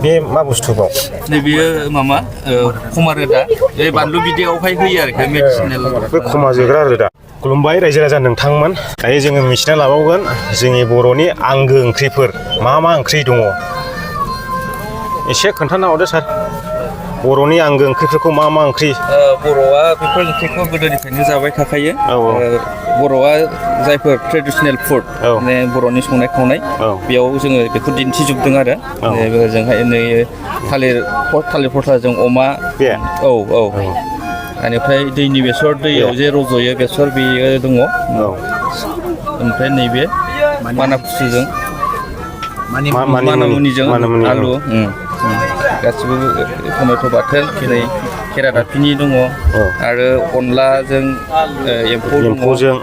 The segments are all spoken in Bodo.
बे मा बुस्थुबाव नैबेयो मामा खमा रोदा बे बानलु बिदैयावहाय होयो आरोखि मेडिसिनेल बे खमा जोग्रा रोदा खुलुमबाय रायजो राजा नोंथांमोन दायो जोङो मिथिना लाबावगोन जोंनि बर'नि आंगो ओंख्रिफोर मा ओंख्रि दङ एसे खोन्थाना हरदो सार बर'नि आंगो ओंख्रिफोरखौ मा ओंख्रि बर'आ बेफोर ओंख्रिखौ गोदोनिफ्रायनो जाबाय थाखायो बर'आ जायफोर ट्रेडिसनेल फुड माने बर'नि संनाय खावनाय बेयाव जोङो बेखौ दिन्थिजोबदों आरो जोंहाय नै थालिर फस्लाजों अमा औ बेनिफ्राय दैनि बेसर दैयाव जे रज'यो बेसर बेयो दङ ओमफ्राय नैबे मानामुनिजों मानामुनिजों आलु गासिबो टमेट' बाथोन जेरै खेरादाफिनि दङ आरो अनलाजों एम्फौजों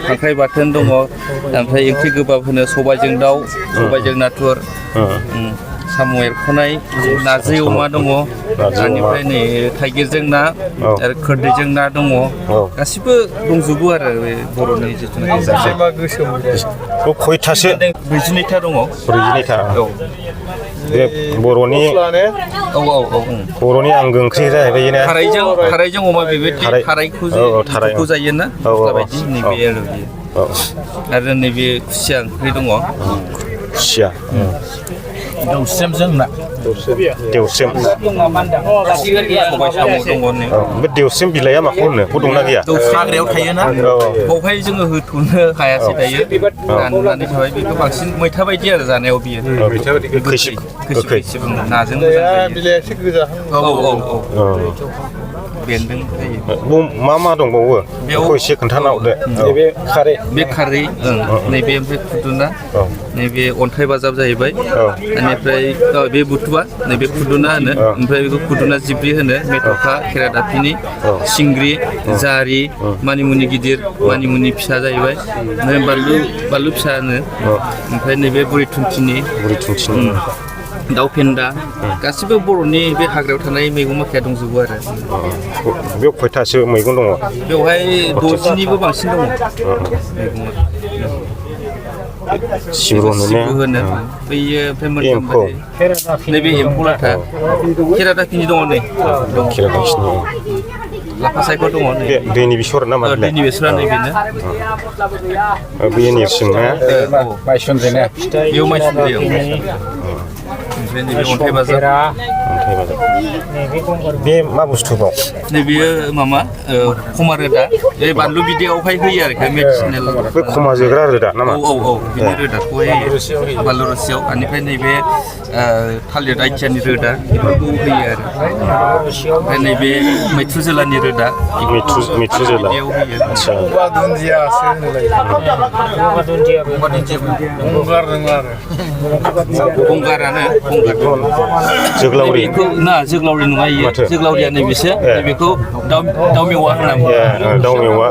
खांख्राइ बाथोन दङ ओमफ्राय ओंख्रि गोबाब होनो सबायजों दाउ सबायजों नाथुर साम' एरख'नाय नारजि अमा दङ बेनिफ्राय नै थाइगिरजों ना आरो खोरदैजों ना दङ गासिबो दंजोबो आरो बे बर'नि जिथुनाखि खयथासो 42था दङ 42था बे बर'नि आंगो ओंख्रि जाहैबाय ना थारायजों अमा बेबायदि थारायखौ जायो ना बायदि नैबे आरो नैबे खुसिया ओंख्रि दङ खुसिया देवस्रेमजों ना देवस्रेम सबाय साम' दङ बे देवस्रेम बिलाइआ माखौ होनो दंना गैया हाग्रायाव थायोना बावहाय जोङो होथ'नो हायासै दायो दाननानै थाबाय बेखौ बांसिन मैथा बायदि आरो जानायाव बियो खैसिब नाजों बिलाइआ एसे गोजा बेन्दों मा दंबावो बेखौ एसे खोन्थाना हरदो बे खारै नैबे ओमफ्राय खुदुना नैबे अन्थाइ बाजाब जाहैबाय बेनिफ्राय बे बुथुवा नैबे खुदुना होनो ओमफ्राय बेखौ खुदुना जिब्रि होनो मेथ'खा खेरादाफिनि सिंग्रि जारि मानिमुनि गिदिर मानिमुनि फिसा जाहैबाय बानलु फिसा होनो ओमफ्राय नैबे बुरि थुन्थिनि दाउ फेन्दा गासिबो बर'नि बे हाग्रायाव थानाय मैगं माखाया दंजोबो आरो बेयाव खयथासो मैगं दङ बेवहाय 60निबो बांसिन दङ सिब्रु होनो बैयो ओमफ्राय मोनथाम नैबे एम्फौ लाथा खेरादाफिनि दङ नै लाफा सायख' दङ दैनि बेसर ना मा दैनि बेसरा नैबेनो बेयो नेरसिं ना माइसुन्द्रि ना बेयाव माइसुन्द्रि ओमफ्राय नैबे अन्थाइ बाजाब बे मा बुस्थुबाव नैबेयो मामा खमा रोदा बे बानलु बिदैयावहाय होयो आरोखि मेडिसिनेल बे खमा जोग्रा रोदा नामा बिनि रोदाखौहाय बानलु रोसियाव बेनिफ्राय नैबे थालिर आइथियानि रोदा बेफोरखौ होयो आरो ओमफ्राय नैबे मैथ्रु जोलानि रोदा मैथ्रु जोला आदसा दुन्दियासो गंगारानो जोगलावरि जोगलावरि नङा इयो जोगलावरिया नैबेसो बेखौ दाउ मेवा होनना बुङो दाउ मेवा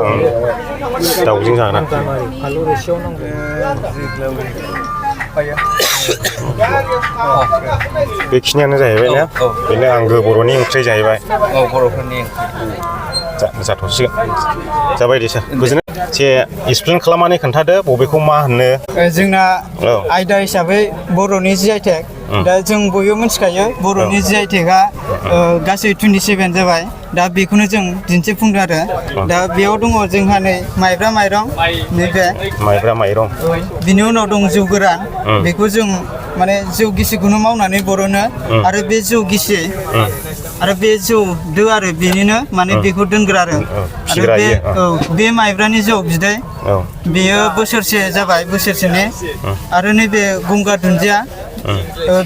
दाउजों जाना बेखिनियानो जाहैबाय ना बेनो आंगो बर'नि ओंख्रि जाहैबाय बर'फोरनि जाथ'सिगोन जाबाय दे सार गोजोननाय एसे एक्सप्लेन खालामनानै खोन्थादो बबेखौ मा होनो जोंना आयदा हिसाबै बर'नि GI-टेग दा जों बयबो मिथिखायो बर'नि GI-टेगआ गासै 27 जाबाय दा बेखौनो जों दिन्थिफुंदों आरो दा बेयाव दङ जोंहा नै माइब्रा माइरं नैबे माइब्रा माइरं बिनि उनाव दं जौ गोरान बेखौ जों माने जौ गिसिखौनो मावनानै बर'नो आरो बे जौ गिसि आरो बे जौ दो आरो बेनिनो माने बेखौ दोनग्रा आरो बे माइब्रानि जौ बिदै बेयो बोसोरसे जाबाय बोसोरसेनि आरो नैबे गंगार दुन्दिया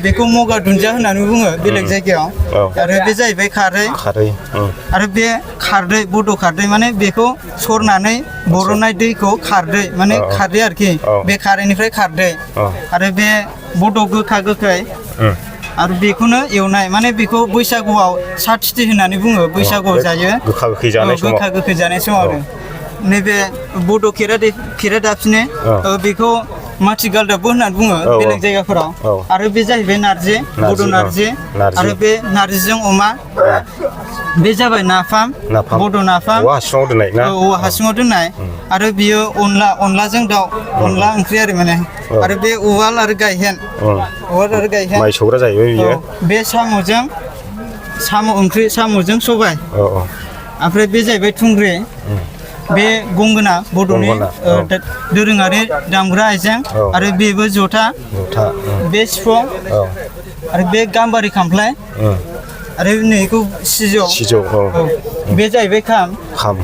बेखौ मगा दुन्दिया होननानै बुङो बेलेग जायगायाव आरो बे जाहैबाय खारै आरो बे खारदै बड' खारदै माने बेखौ सरनानै बर'नाय दैखौ खारदै माने खारदै आरोखि बे खारैनिफ्राय खारदै आरो बे बड' गोखा गोखै आरो बेखौनो एवनाय माने बेखौ बैसागुआव साथिथि होननानै बुङो बैसागुआव जायो गोखा गोखै जानाय समाव आरो नैबे बड' खेरादाफिनि बेखौ माथिगालदाबबो होननानै बुङो औ, बेलेग जायगाफोराव औ। आरो बे जाहैबाय नारजि बड' नारजि, नारजि नारजि। आरो बे नारजिजों अमा बे जाबाय नाफाम नाफाम बड' नाफाम औवा हासुङाव दोननाय ना औ हासुङाव दोननाय आरो बियो अनलाजों दाउ अनला ओंख्रि आरो माने आरो बे उवाल आरो गायहेन माइ सौग्रा जाहैबाय बियो औ, बे साम' ओंख्रि साम'जों सबाय औ औ ओमफ्राय बे जाहैबाय थुंग्रि बे गंगोना बड'नि गंगोना, औ। दोरोङारि दामग्रा आइजें औ। आरो बेबो जथा जथा बे सिफुं औ आरो बे गाम्बारि खामफ्लाय आरो नैखौ सिजौ सिजौ औ बे जाहैबाय खाम खाम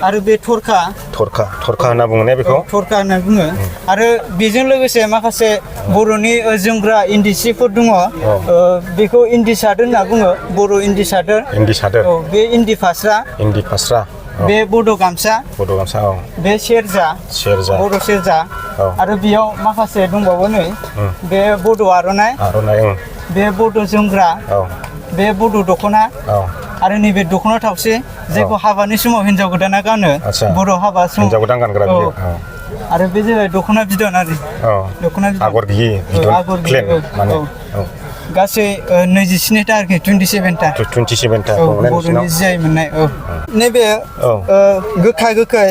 आरो बे थरखा थरखा होनना बुङो ने बेखौ थरखा होनना बुङो आरो बेजों लोगोसे माखासे बर'नि जोमग्रा इन्दि सिफोर दङ बेखौ इन्दि सादोर होनना बुङो बर' इन्दि सादोर इन्दि सादोर औ बे इन्दि फास्रा इन्दि फास्रा औ। बे बड' गामसा बड' गामसा औ बे सेरजा बर' सेरजा औ। आरो बेयाव माखासे दंबावो नै बे बड' आर'नाइ आर'नाइ बे बड' जोमग्रा औ बे बड' दख'ना औ आरो नैबे दख'ना थावसि जायखौ हाबानि समाव हिन्जाव गोदाना गानो आदसा बर' हाबा समाव हिन्जाव गोदान गानग्रा औ। बियो औ आरो बे जाबाय दख'ना बिदन आरो औ दख'ना बिदन आगर गैयि बिदन आगर प्लेन गैयि, माने औ। औ गासै 27टा आरोखि 27टा 27टा औ दङ ने बर'नि नोंसिनाव जि आइ मोननाय औ नैबे औ। गोखा गोखै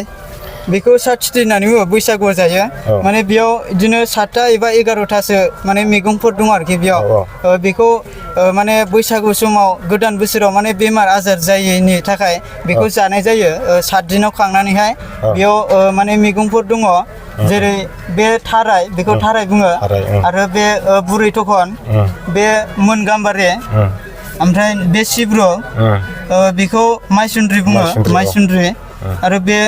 बेखौ साथिथि होननानै बुङो बैसागुआव जायो औ। माने बेयाव बिदिनो 7टा एबा 11टासो माने मैगंफोर दं आरोखि बेयाव औ, बेखौ माने बैसागु समाव गोदान बोसोराव माने बेमार आजार जायैनि थाखाय बेखौ जानाय जायो 7 दिनाव खांनानैहाय बेयाव माने मैगंफोर दङ जेरै बे थाराय बेखौ थाराय बुङो थाराय, आरो बे बुरै थखन बे मोन गाम्बारि ओमफ्राय बे सिब्रु बेखौ माइसुन्द्रि बुङो माइसुन्द्रि, औ। माइसुन्द्रि आरो बे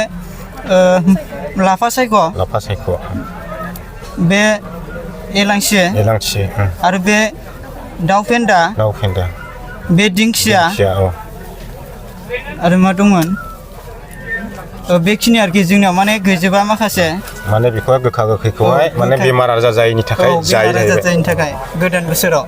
लाफा सायख' लाफा सायख' बे एलांसि एलांसि आरो बे दाउ फेन्दा दाउ फेन्दा बे दिंखिया औ आरो मा दंमोन बेखिनि आरोखि जोंनियाव माने गैजोबा माखासे माने बेखौहाय गोखा गोखैखौहाय माने बेमार आजार जायैनि थाखाय औ, जायो बेमार आजार जाहैबाय जायैनि थाखाय गोदान बोसोराव